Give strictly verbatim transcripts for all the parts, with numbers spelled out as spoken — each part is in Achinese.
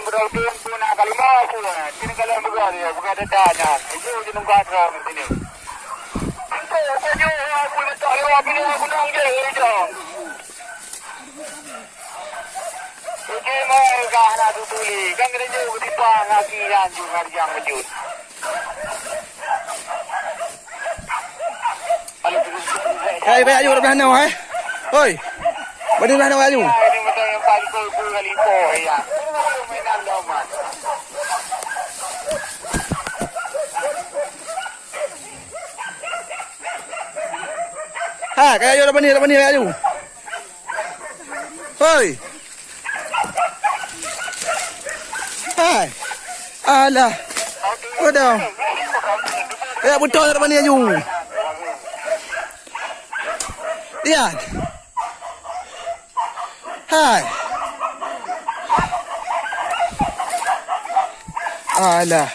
Beudôh pun, pun na ka lima pun. Sini kalian buka dia, buka data nyan. Itu di muka tu, sini. Itu, itu, itu, aku letak lewat sini, aku nak ambil itu. Oke, mai ka hana tutuli. Kan kena jauh ke tipang, lagi nyan juga yang kejut. Hai, baik ayu, dah belah nyoe, hai. Hoi. Bani belah nyoe ayu. Hai, kaya ayu dah bani, dah bani, kaya ayu. Hoi. Hai. Alah. Udah. Ya, beutôi dah bani aju. Lihat. Hai. Alah.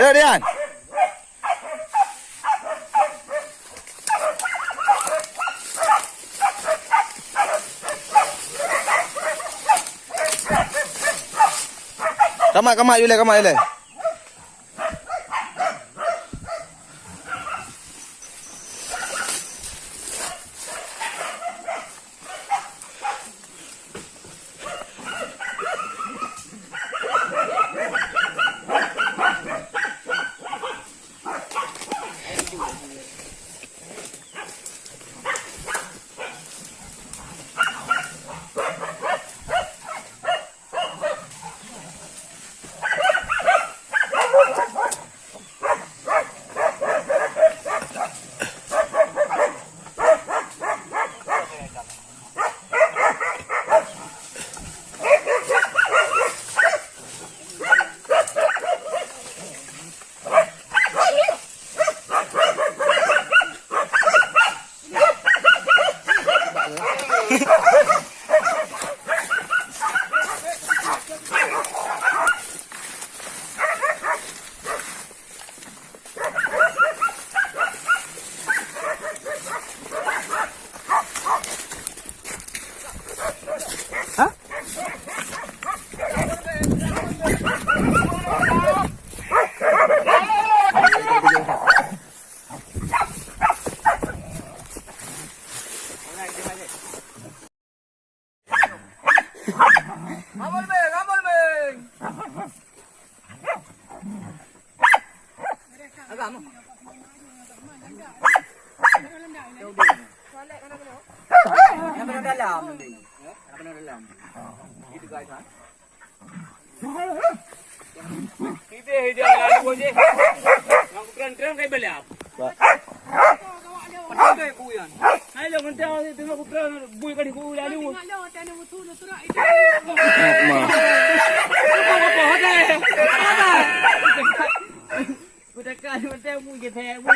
Ayo, Dian. Kamat, kamat, Yulai, kamat, Yulai. Yang pernah dalam nanti. Yang pernah dalam. Itu guys, ha? Itu dia lalu je. Yang keren-keren kayak beliau. Pak. Pakai kuyan. Hai, lo mentang tengok putra bui kali ku lalu. Tengok lo, tengok betul lo surat itu. Mak. Apa, apa, apa? Aku tak ada mentang bui je, saya bui.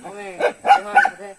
Oke, terima kasih.